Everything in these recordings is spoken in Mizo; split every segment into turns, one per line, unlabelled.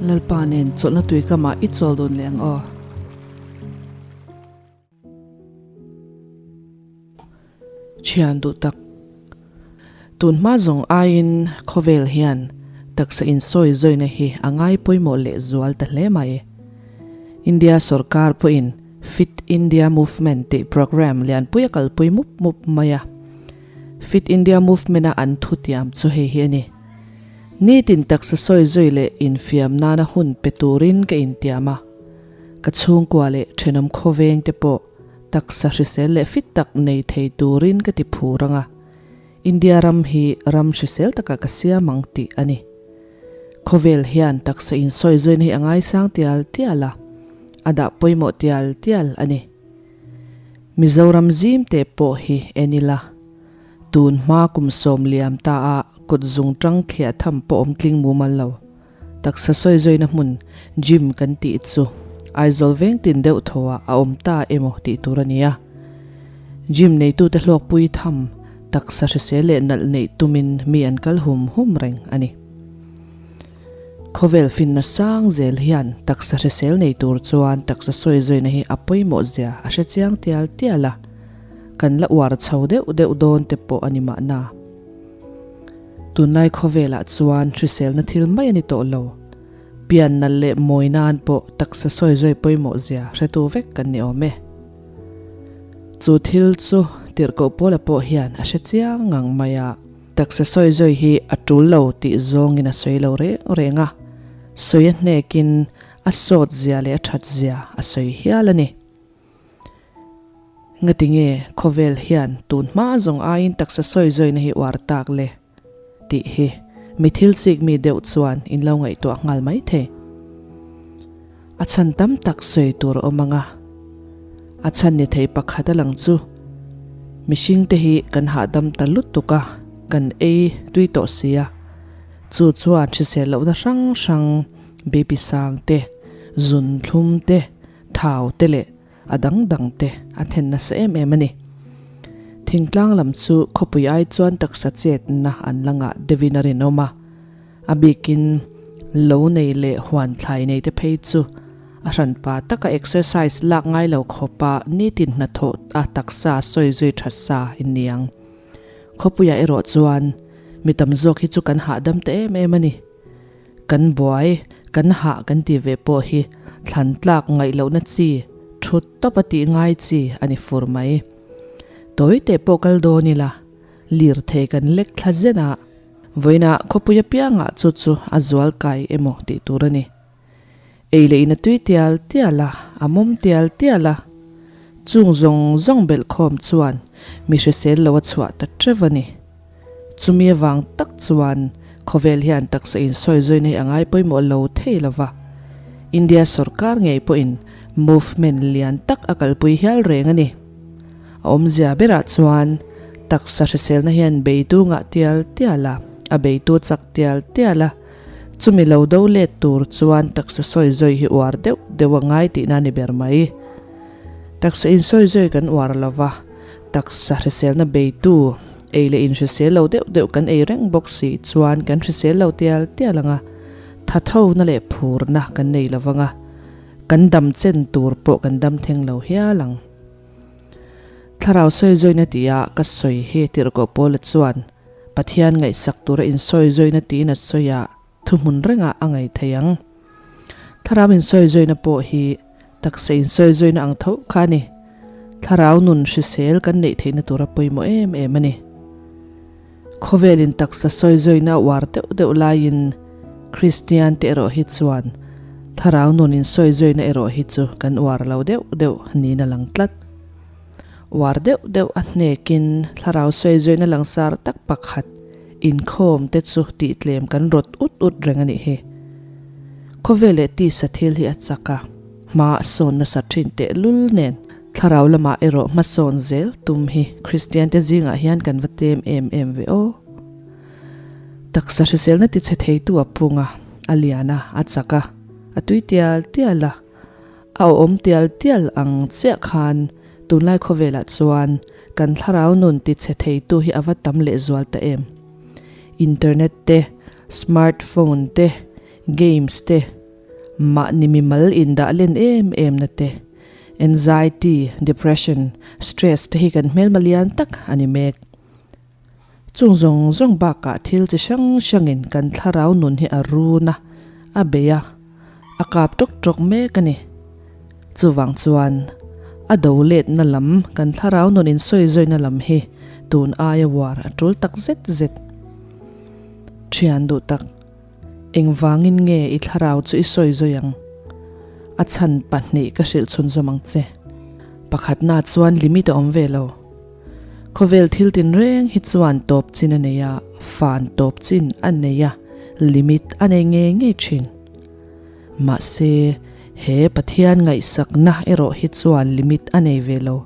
Lalpa nen chawlhna tuikamah i chawl dun leh ang aw. Thian duh tak. Tun hma zawng aiin khawvel hian taksa insawi zawina hi a ngai pawimawh leh zual ta hle mai. India sorkar pawhin Fit India Movement tih programme lianpui a kalpui mup mup mai a. Fit India Movement-a an thutiam chu hei hi a ni. Nitin taksa sawi zui leh infiam nana hun pe turin ka intiam a. Ka chhungkua leh thenawm khawveng te pawh taksa hrisel leh fit tak nei thei turin ka ti phur ang a, India ram hi ram hrisel takah ka siam ang tih a ni. Khawvel hian taksa insawi zawina hi a ngaisang tial tial a, a dah pawimawh tial tial a ni. Mizoram zim te pawh hi en ila, tun hma kum 90 ta a kut zung tang thliah tham pawh awm tling mumal lo. Taksa sawi zawina hmun gym kan tih chu Aizawl veng tin deuh thaw ah a awm ta emaw tih tur a ni a. Gym neitute hlawkpui tham taksa hrisel leh nalh neih tumin mi an kal hum hum reng a ni. Khawvel finna sang zel hian taksa hrisel nei tur chuan taksa sawi zawina hi a pawimawh zia a hre chiang tial tial a, kan la uar chho deuh deuh dawn te pawh a ni mahna. Tunlai khawvelah chuan hriselna thil mai a ni tawh lo. Pian nalh leh mawi nan pawh taksa sawi zawi pawimawh zia hretu vek kan ni awm e. Chu thil chu tirhkoh pawla pawh hian a hre chiang ngang mai a. Taksa sawi zawi hi a tul lo tih zawngin a sawi lo reng reng a, sawi a hnekin a sawt zia leh a that zia a sawi hial a ni. Ngati nge khawvel hian tun hma zawng aiin taksa sawi zawina hi uar tak le? tih hi mi thil chik mi deuh chuan in lo ngaihtuah nghal mai thei. A chhan tam tak sawi tur a awm ang a, a chhan ni thei pakhat a lang chu mihring te hi kan hahdam ta lutuk a, kan ei tui tawh si a, chu chuan hrisel lohna hrang hrang baby sang te, zun thlum te, Thau te leh a dang dang te a then nasa em em a ni. Thingtlang lam chu khawpui ai chuan taksa chetna an la ngah deuhin a rinawm a, a bikin lo nei leh huan thlai nei te phei chu a hranpa taka exercise lak ngai lo khawpa nitin hnathawh a taksa sawi zui tha sa in ni ang. Khawpuiah erawh chuan mi tam zawk hi chu kan hahdam ta em em a ni. Kan buai, kan hah kan ti ve pawh hi thlan tlak ngaih lohna chi, thut tawp a tih ngai chi a ni fur mai. Tawi teh pawh kal dawn ila, lirthei kan lek thla zen a, vawiinah khawpui apiangah chu chu a zual kai emaw tih tur a ni. Ei leh in a tui tial tial a, a mawm tial tial a, chung zawng zawng belhkhawm chuan mi hrisel lo a chhuah ta teuh a ni. Chumi avang tak chuan khawvel hian taksa insawi zawina hi a ngai pawimawh lo thei lo va, India sorkar ngei pawhin movement lian tak a kalpui hial reng a ni. A awmzia berah chuan taksa hriselna hian beitu ngah tial tial a, a beitu chak tial tial a, chumi lo do let tur chuan taksa sawi zawi hi uar deuh deuh a ngai tihna a ni ber mai. Taksa insawi zawi kan uar lo va. Taksa hriselna beitu ei leh inhrisel lo deuh deuh kan ei reng bawk si chuan kan hrisel lo tial tial ang a, thathona leh phurna kan nei lo vang a, kan dam chen tur pawh kan dam theng lo hial ang. Thlarau sawizawi-na tia ka sawi hi tirhkoh Paula chuan Pathian ngaihsak tura insawizawi-na tiin a sawi a, thuhmun rengah a ngaih thei ang. Thlarau insawizawi-na pawh hi taksa insawizawi-na ang tho kha a ni. Thlarau nun hrisel kan neih theihna tura pawimawh em em a ni. Khawvelin taksa sawizawi-na a uar deuh deuh laiin Kristian te erawh hi chuan thlarau nun insawizawi-na erawh hi chu kan uar lo deuh deuh niin a lang tlat. Uar deuh deuh a hnekin thlarau sawizawi-na langsar tak pakhat Inkhawm te chu tih tlem kan rawt ut ut reng a nih hi. Khawvel leh tisa thil hi a chak a, hma a sawn nasa thin teh lul nen thlarau lamah erawh hmasawn zel tum hi Kristian te zingah hian kan va tem em em ve aw. Taksa hriselna ti chhe theitu a pung a, a lian a, a chak a, a tui tial tial a, A awm tial tial ang chiah khan tunlai khawvelah chuan kan thlarau nun ti chhe theitu hi a va tam lehzual ta em? Internet te, smart phone te, games te, Mahni mimal indah len em em na te, anxiety, depression, stress te hi kan hmelma lian tak a ni mek. Chung zawng zawng bakah thil chi hrang hrangin kan thlarau nun hi a run a, a bei a, a kap tawk tawk mek a ni. Chuvang chuan a do letna lam kan thlarau nun insawi zawina lam hi tun aia uar a tul tak zet zet. Thian duh tak, engvangin nge i thlarau chu i sawi zawi ang? A chhan pahnih ka hrilh chhunzawm ang che. Pakhatna chuan limit a awm ve lo. Khawvel thil tinreng hi chuan tawp chin a nei a, fan tawp chin a nei a, limit a nei ngei ngei thin. Mahse, he Pathian ngaihsakna erawh hi chuan limit a nei ve lo.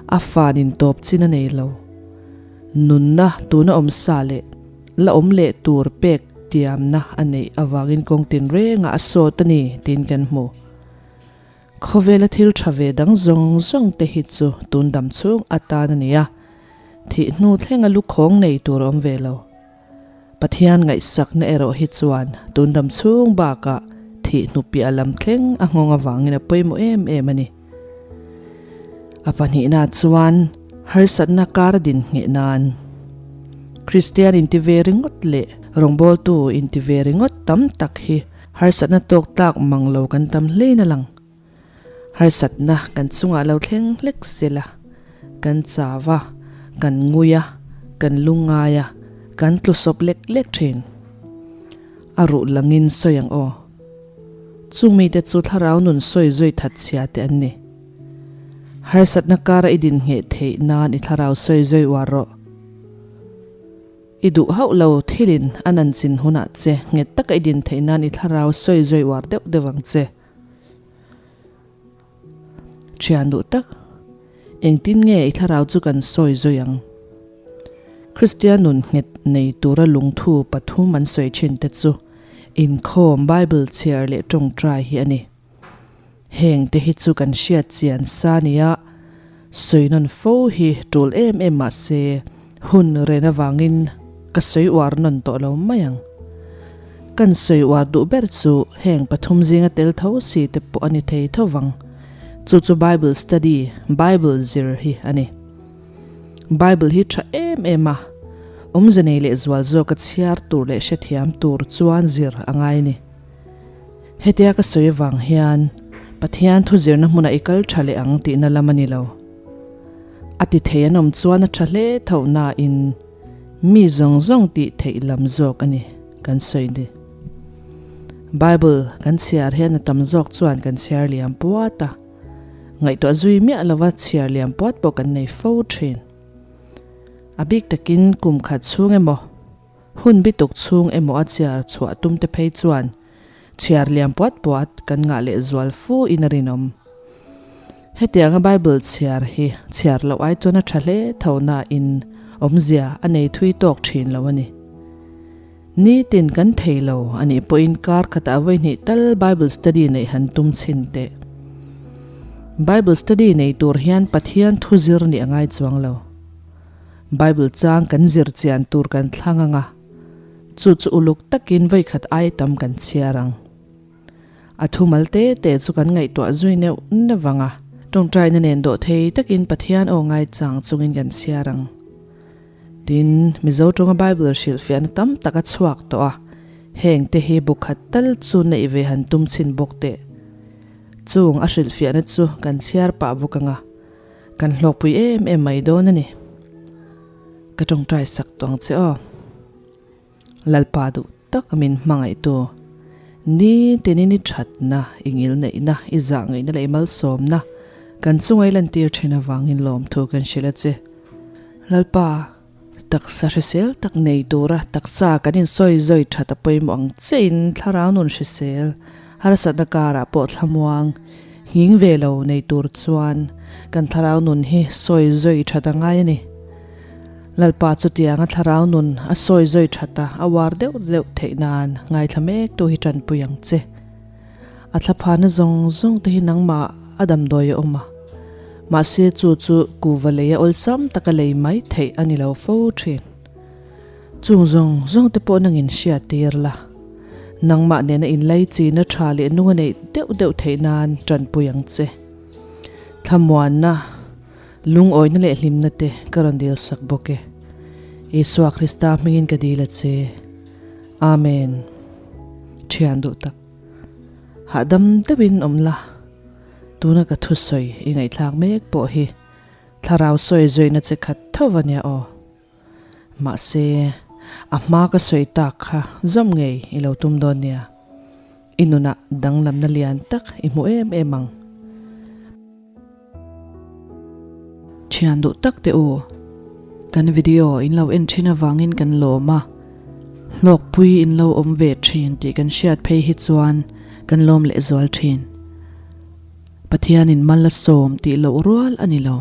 A fanin tawp chin a nei lo. Nunna tuna awm sa leh la awm leh tur pek tiamna a neih avangin kawng tinrengah a sawt a ni tiin kan hmu. Khawvela thil tha ve dang zawng zawng te hi chu tun dam chhung atan a ni a, thih hnu thlenga lukhawng nei tur a awm ve lo. Pathian ngaihsakna erawh hi chuan tun dam chhung bakah thih hnu piah lam thleng a nghawng avangin a pawimawh em em a ni. A pahnihna chuan harsatna kar a din ngheh nan Kristian inti ve ringawt leh rawngbawltu inti ve ringawt tam tak hi Harsatna tawk tlak mang lo kan tam hlein a lang. Harsatna kan chungah lo thleng hlek sel a, kan chau a, kan ngui a, kan lungngai a, kan tlu sawp lek lek thin. A ruh langin sawi ang aw. Chung mite chu thlarau nun sawi zui that chhia te an ni. Harsatna kara i din ngheh theih nan i thlarau sawi zui uar rawh. I duh hauh lo, thilin a nan chin hunah che nghet taka i din theih nan i thlarau sawi zawi uar deuh deuh ang che. Thian duh tak, engtin nge i thlarau chu kan sawi zawi ang? Kristian nun nghet nei tura lungthu pathum an sawi thin te chu inkhawm, Bible chhiar leh tawngtai hi a ni. Heng te hi chu kan hriat chian sa nia, sawi nawn fo hi tul em em mah se hun ren avangin ka sawi uar nawn tawh lo mai ang. Kan sawi uar duh ber chu heng pathum zinga tel tho si te pawh a ni thei tho vang. Chu chu Bible study, Bible zir hi a ni. Bible hi tha em em a, awmze nei leh zual zawka chhiar tur leh hrethiam tur chuan zir a ngai a ni. Hetia ka sawi avang hian Pathian thu zirna hmunah i kal tha leh ang tihna lam a ni lo. A ti thei an awm chuan a tha hle tho nain mi zawng zawng tih theih lam zawk a ni kan sawi ni. Bible kan chhiar hian a tam zawk chuan kan chhiar liam puat a, ngaihtuah zui miah lova chhiar liam puat pawh kan nei fo thin. A bik takin kum khat chhung emaw, Hun bituk chhung emaw a chhiar chhuah tum te phei chuan chhiar liam puat puat kan ngah leh zual fu in a rinawm. Hetianga Bible chhiar hi chhiar loh ai chuan a tha hle tho nain awmzia a nei thui tawk thin lo a ni. Nitin kan thei lo a nih pawhin kar khatah vawihnih tal Bible study neih han tum chhin teh. Bible study nei tur hian Pathian thu zir nih a ngai chuang lo. Bible chang kan zir chian tur kan thlang ang a, chu chu uluk takin vawikhat ai tam kan chhiar ang. A thumal te te chu kan ngaihtuah zui neuh neuh ang a, tawngtaina nen dawh thei takin Pathian aw ngaichang chungin kan chhiar ang. Tin, Mizo tawnga Bible hrilhfiahna tam tak a chhuak tawh a, heng te hi bu khat tal chu neih ve han tum chhin bawk teh. Chung a hrilhfiahna chu kan chhiar pah bawk ang a. Kan hlawkpui em em mai dawn a ni. Ka tawngtai sak tawh ang che aw. Lalpa duh tak min hmangaihtu, nitinin i thatna, i ngilneihna, i zahngaihna leh i malsawmna kan chunga i lantir thin avangin lawmthu kan hrilh a che. Lalpa, taksa hrisel tak nei tura taksa kan insawi zawi that a pawimawh ang chiahin thlarau nun hrisel harsatna karah pawh thlamuang nghing ve lo nei tur chuan kan thlarau nun hi sawi zawi that a ngai a ni. Lalpa chutianga thlarau nun a sawi zawi that a, a uar deuh deuh theih nan ngaithla mek tu hi tanpui ang che. A thlaphana zawng zawng te hi nangmah a damdawi a awm a, mahse chu chu kuhva lei a awlsam taka lei mai theih a ni lo fo thin. Chung zawng zawng te pawh nangin hriat tir la. Nangmah nena inlaichina tha leh nung a neih deuh deuh theih nan tanpui ang che. Thlamuanna, lungawina leh hlimna te ka rawn dil sak bawk e. Isua Krista hmingin ka dil a che. Amen. Thian duh tak. Hahdam deuhin awm la, tuna ka thusawi i ngaihthlak mek pawh hi thlarau sawi zawihna che khat tho va nia aw. Mahse, a hma ka sawi tak kha zawm ngei i lo tum dawn nia. I nunah danglamna lian tak i hmu em em ang. Thian duh tak teh u, kan video in lo en thin avangin kan lawm a, hlawkpui in lo awm ve thin tih kan hriat phei hi chuan kan lawm lehzual thin. Pathianin mal a sawm tih loh rual a ni lo.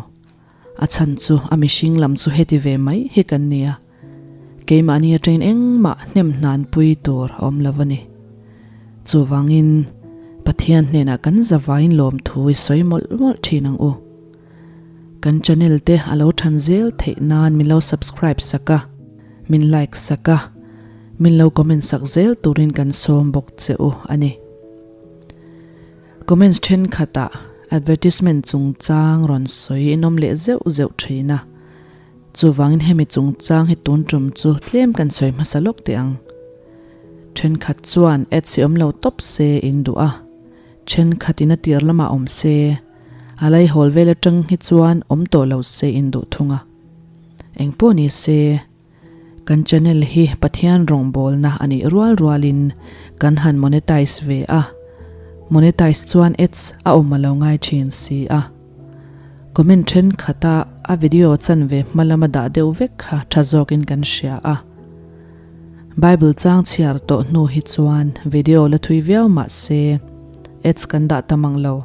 A chhan chu a mihring lam chu heti ve mai hi kan ni a, keimahni atangin engmah hnem hnan pui tur a awm lo a ni. Chuvangin Pathian hnenah kan zavain lawmthu i sawi mawlh mawlh thin ang u. Kan channel te a lo than zel theih nan min lo subscribe sak a, min like sak a, min lo comment sak zel turin kan sawm bawk che u a ni. Comments thenkhatah advertisement chungchang rawn sawi in awm leh zeuh zeuh thin a, chuvangin hemi chungchang hi tun tum chu tlem kan sawi hmasa lawk teh ang. Thenkhat chuan ads hi awm lo tawp se in duh a, thenkhat in a tir lamah awm se, a laihawl vel atang hi chuan awm tawh lo se in duh thung a. Engpawh ni se. Kan channel hi Pathian rawngbawlna a nih rual rualin kan han monetize ve a, monetize chuan ads a awm a lo ngai thin si a. Comment thenkhat-a a video chan ve hma lama dah deuh vek kha tha zawkin kan hria a. Bible chang chhiar tawh hnu hi chuan video la thui viau mah se ads kan dah ta mang lo.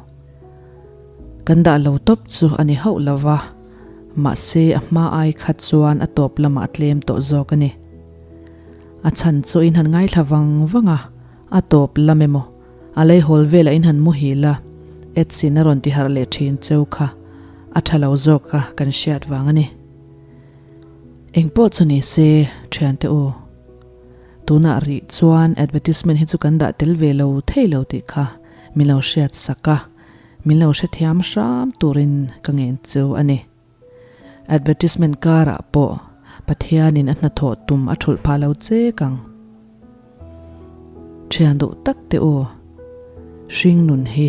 Kan dah lo tawp chu a ni hauh lo va, mahse a hma ai kha chuan a tawp lamah a tlem tawh zawk a ni. A chhan chu in han ngaithla vang vang a, a tawp lam emaw, a leihawl velah in han muhil a, ads in a rawn ti harh leh thin cheu kha a tha lo zawk a kan hriat vang a ni. Engpawh chu ni se, thiante u, tunah rih chuan advertisement hi chu kan dah tel ve lo thei lo tih kha min lo hriat sak a, min lo hrethiam hram turin ka ngen chu a ni. Advertisement karah pawh Pathianin a hnathawh tum a thulh phah lo chek ang. Thian duh tak teh u, hring nun hi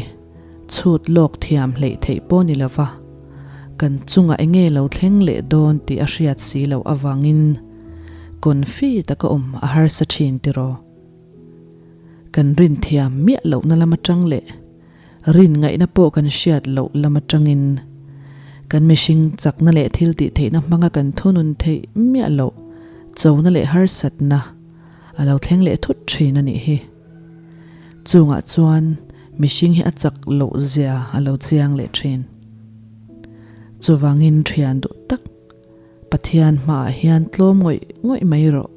chhut lawk thiam hleih theih pawh ni lova, kan chungah enge lo thleng leh dawn tih a hriat si loh avangin confi taka awm a harsa thin tiraw? Kan rin thiam miah lohna lam atang leh rin ngaihna pawh kan hriat loh lam atangin kan mihring chakna leh thil tih theihna hmanga kan thunun theih miah loh chona leh harsatna a lo thleng leh thut thin a nih hi. Chungah chuan mihring hi a chak loh zia a lo chiang leh thin. Chuvangin thian duh tak Pathian hmaah hian tlawm ngawih ngawih mai rawh.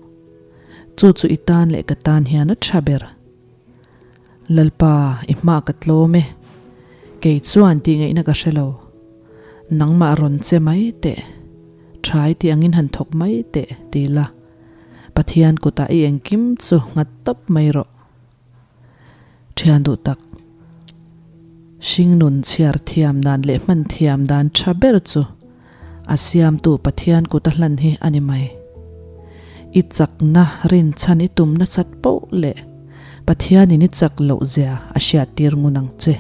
Chu chu i tan leh ka tan hian a tha ber. Lalpa, i hma ka tlawm e. Kei chuan tih ngaihna ka hre lo. Nangmah rawn che mai teh. Thai tih angin han thawk mai teh, ti la. Pathian kutah i engkim chu nghat tawp mai rawh. Thian duh tak. Hringnun chhiar thiam dan leh hman thiam dan tha ber chu a siamtu Pathian kut a hlan hi a ni mai. I chakna rinchhan i tum nasat poh leh Pathianin i chak loh zia a hriattir ngun ang che.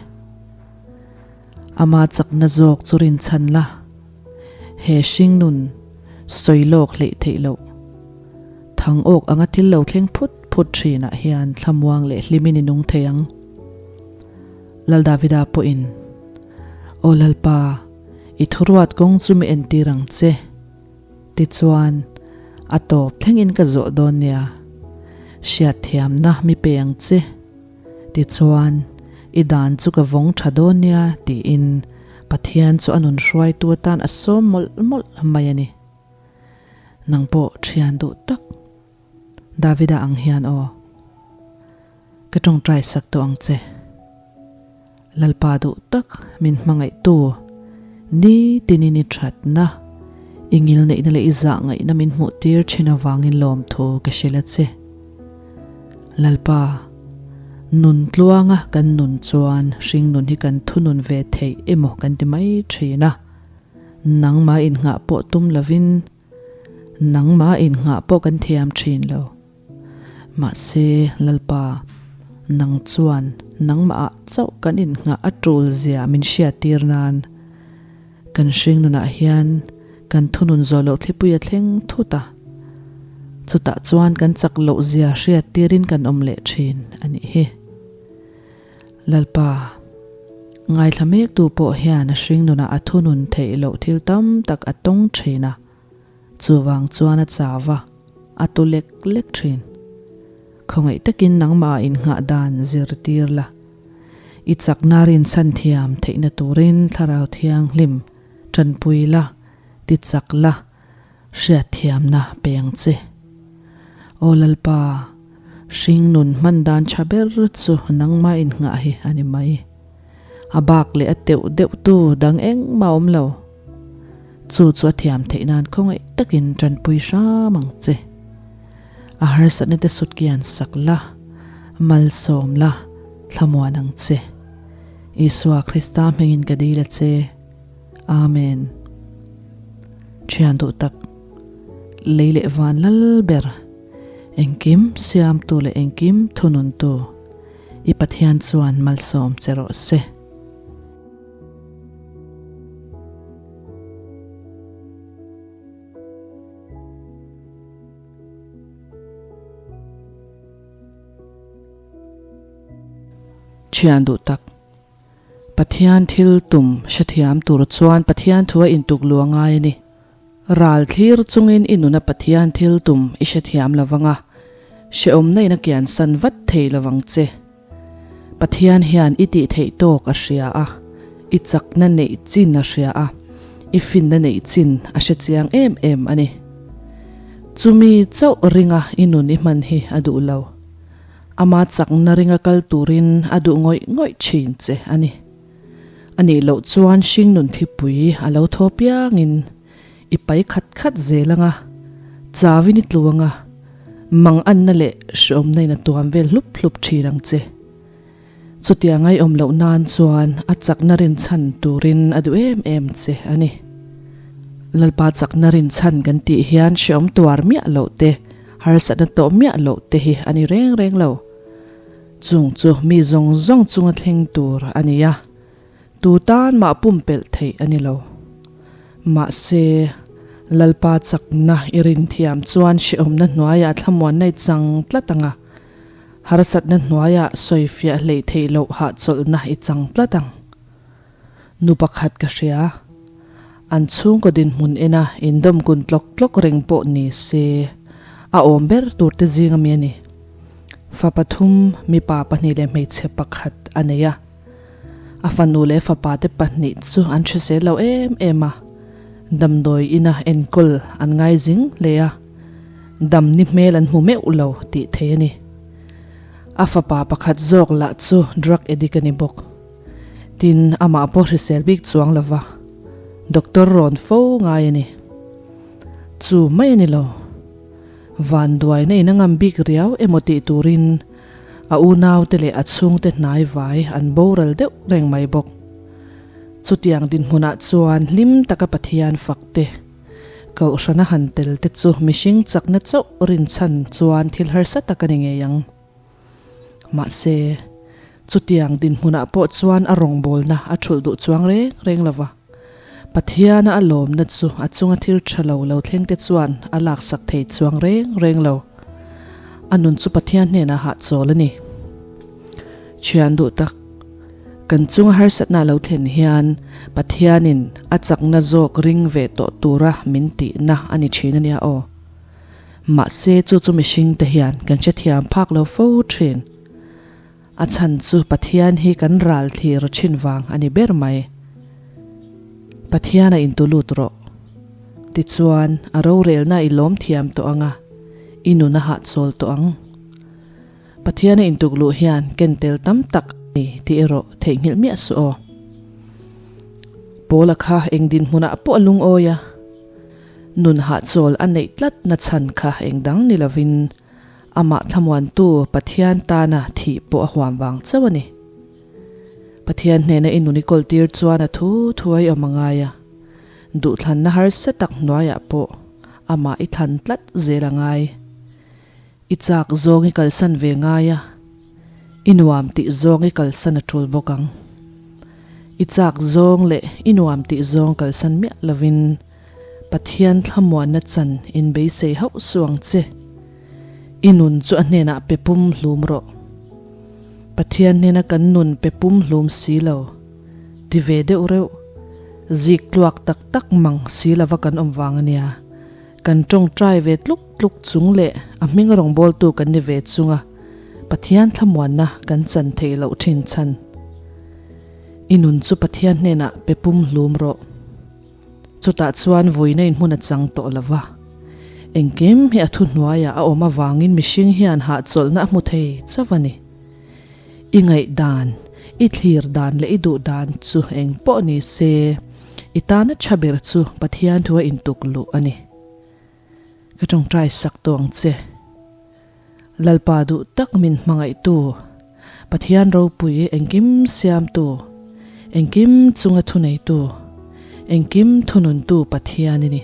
Ama chakna zawk chu rinchhan la, he hringnun sawi lawk hleih theih loh. Thang awk anga thil lo thleng phut phut thinah hian thlamuang leh hlimin i nung thei ang. Lal Davida pawhin, Aw Lalpa, i thuruat kawng chu mi entir ang che. Tichuan, a tawp thlengin ka zawh dawn nia. Hriatthiamna mi pe ang che. Tichuan, i dan chu ka vawng tha dawn nia, tiin Pathian chu a nun hruaitu atan a sawm mawlh mawlh mai a ni. Nang pawh thian duh tak Davida ang hian aw. Ka tawngtai sak tawh ang che. Lalpa duh tak min hmangaihtu ni tinin i thatna, i ngilneihna leh i zah ngaihna min hmuh tir thin avangin lawmthu ka hrilh a che. Lalpa. Nun tluanga kan nun chuan hringnun hi kan thunun ve theih emaw kan ti mai thin a. Nangmah innghah pawh tum lovin nangmah innghah pawh kan thiam thin lo. Mahse, Lalpa, nang chuan nangmahah chauh kan innghah a tul zia min hriattir nan kan hringnunah hian kan thunun zawh loh thlipui a thleng thut a, chutah chuan kan chak loh zia hriattirin kan awm leh thin a nih hi. Lalpa, ngaithla mektu pawh hian a hringnunah a thunun theih loh thil tam tak a tawng thin a, chuvang chuan a chau a, a tu lek lek thin. Khawngaih takin nangmah innghah dan zirtir la, i chakna rinchhan thiam theihna turin Thlarau Thianghlim tanpui la, ti chak la, hriatthiamna pe ang che. Aw Lalpa, hringnun hman dan tha ber chu nangmah innghah hi a ni mai. A bak leh a teuh deuh tu dang engmah awm lo. Chu chu a thiam theih nan khawngaih takin tanpui hram ang che. A harsatna te sut kian sak la, malsawm la, thlamuan ang che. Isua Krista hmingin ka dil a che. Amen. Thian duh tak, lei leh van lal ber, engkim siamtu leh engkim thununtu, i Pathian chuan malsawm che rawh se. Thian duh tak, Pathian thil tum hrethiam tur chuan Pathian thu a intuk lu a ngai a ni. Ral thlir chungin i nuna Pathian thil tum i hrethiam lo vang a, hrehawmna in a kiansan vat thei lo vang che. Pathian hian i tih theih tawk a hria a, i chakna neih chin a hria a, i finna neih chin a hre chiang em em a ni. Chumi chauh ringa i nun i hman hi a duh lo. Ama chakna ringa kal turin a duh ngawih ngawih thin che a ni. A nih loh chuan hringnun thipui a lo thaw piangin i pai khat khat zel ang a, chauin i tlu ang a, mang anna leh hreawmna in a tuam vel hlup hlup thin ang che. Chutia ngaihawm loh nan chuan a chakna rinchhan turin a duh em em che a ni. Lalpa chakna rinchhan kan tih hian hreawm tuar miah loh te, harsatna tawh miah loh te hi a ni reng reng lo. Chung chu mi zawng zawng chunga thleng tur a ni a, tu tan mah pumpelh theih a ni lo. Mahse, Lalpa chakna i rinthiam chuan hrehawmna hnuaiah thlamuanna i chang tlat ang a, harsatna hnuaiah sawifiah hleih theih loh hahchawlhna i chang tlat ang. Nu pakhat ka hria. An chhungkaw dinhmun ena indawmkun tlawk tlawk reng pawh ni se, a awm ber tur te zing ami a ni. Fa pathum, mipa pahnih leh hmeichhe pakhat a nei a. A fanu leh fapa te pahnih chu an hrisel lo em em a, damdawi ina enkawl an ngai zing hle a, dam ni hmel an hmu meuh lo tih thei a ni. A fapa pakhat zawk lah chu drug addict a ni bawk. Tin, amah pawh hrisel bik chuang lova, doctor rawn fo ngai a ni. Chu mai a ni lo. Vanduaina in a ngam bik riau emaw tih turin a unaute leh a chhungte hnai vai an boral deuh reng mai bawk. Chutiang dinhmunah chuan hlim taka Pathian fak te, Kohhrana han tel te chu mihring chakna chauh rinchhan chuan thil harsa tak a ni ngei ang. Mahse, chutiang dinhmunah pawh chuan a rawngbawlna a thulh duh chuang reng reng lo va. Pathiana a lawmna chu a chunga thil tha lo lo thlengte chuan a laksak thei chuang reng reng lo. A nun chu Pathian hnenah hahchawl a ni. Thian duh tak, kan chunga harsatna a lo thlen hian Pathianin a chakna zawk ring ve tawh tura min tihna a ni thin a nia aw. Mahse chu chu mihring te hian kan hrethiam phak lo fo thin. A chhan chu Pathian hi kan ral thlir thin vang a ni ber mai. Pathian a intu lut rawh. Tichuan a rorelna i lawm thiam tawh ang a, i nun a hahchawl tawh ang. Pathian a intuk luh hian ken tel tam tak a ni tih erawh theihnghilh miah suh aw. Paula kha eng dinhmunah pawh a lungawi a. Nun hahchawl a neih tlat na chhan kha eng dang ni lovin. Amah thlamuantu Pathian tana thih pawh a huam vang chauh a ni. Pathian hnena i nun i kawltir chuan a thu thu a i awm a ngai a, duhthlanna harsa tak hnuaiah pawh amah i thlan tlat zel a ngai. I chak zawng i kalsan ve ngai a, i nuam tih zawng i kalsan a tul bawk ang. I chak zawng leh i nuam tih zawng kalsan miah lovin Pathian thlamuanna chan in beisei hauh suh ang che. I nun chu a hnenah pe pum hlum rawh. Pathian hnena kan nun pe pum hlum si lo, ti ve deuh reuh, zik tluak tak tak mang si lova kan awm vang a nia. Kan tawngtai ve tluk tluk chung leh a hming rawngbawltu kan ni ve chunga Pathian thlamuanna kan chan theih loh thin chhan. I nun chu Pathian hnenah pe pum hlum rawh. Chutah chuan vuina in hmun a chang tawh lo va. Engkim hi a thuhnuaiah a awm avangin mihring hian hahchawlhna a hmu thei chauh a ni. I ngaihdan, i thlir dan leh i duh dan chu eng pawh ni se, i tana tha ber chu Pathian thu a intuk luh a ni. Ka tawngtai sak tawh ang che. Lalpa duh tak min hmangaihtu, Pathian ropui engkim siamtu, engkim chunga thuneitu, engkim thununtu Pathian i ni.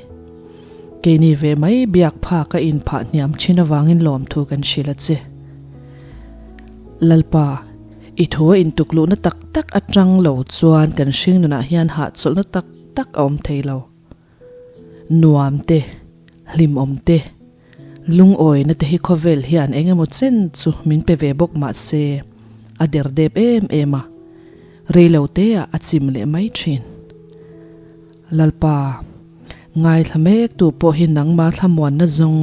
Keini ve mai biak phak a inphah hniam thin avangin lawmthu kan hrilh a che. Lalpa, i thu a intukluhna tak tak atang lo chuan kan hringnunah hian hahchawlhna tak tak a awm thei lo. Nuam te, hlimawm te, lungawina te hi khawvel hian eng emaw chen chu min pe ve bawk mah se, a derdep em em a, reilo teah a chim leh mai thin. Lalpa, ngaithla mek tu pawh hi nangma thlamuanna zawng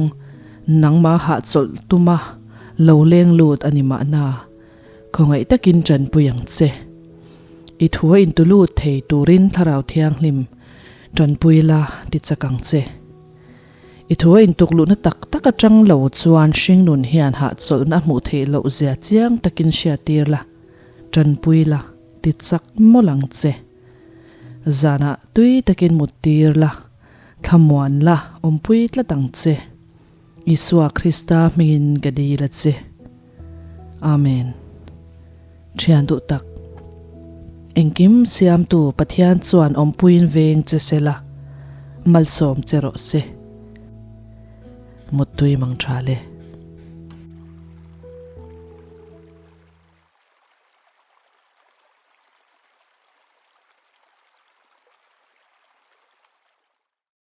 nangma hahchawlh tuma lo leng lut a ni mahna, khawngaih takin tanpui ang che. I thu a intu lut thei turin Thlarau Thianghlim tanpui la ti chak ang che. I thu a intuk luhna tak tak atang lo chuan hringnun hian hahchawlhna a hmuh theih loh zia chiang takin hriattir la, tanpui la ti chak mawlh ang che. Zanah tui takin mut tir la, thlamuan la awmpui tlat ang che. Isua Krista hmingin ka dil a che. Amen. Thian duh tak. Engkim siamtu Pathian chuan awmpuiin veng che se la, malsawm che rawh se. Muttui mang tha le.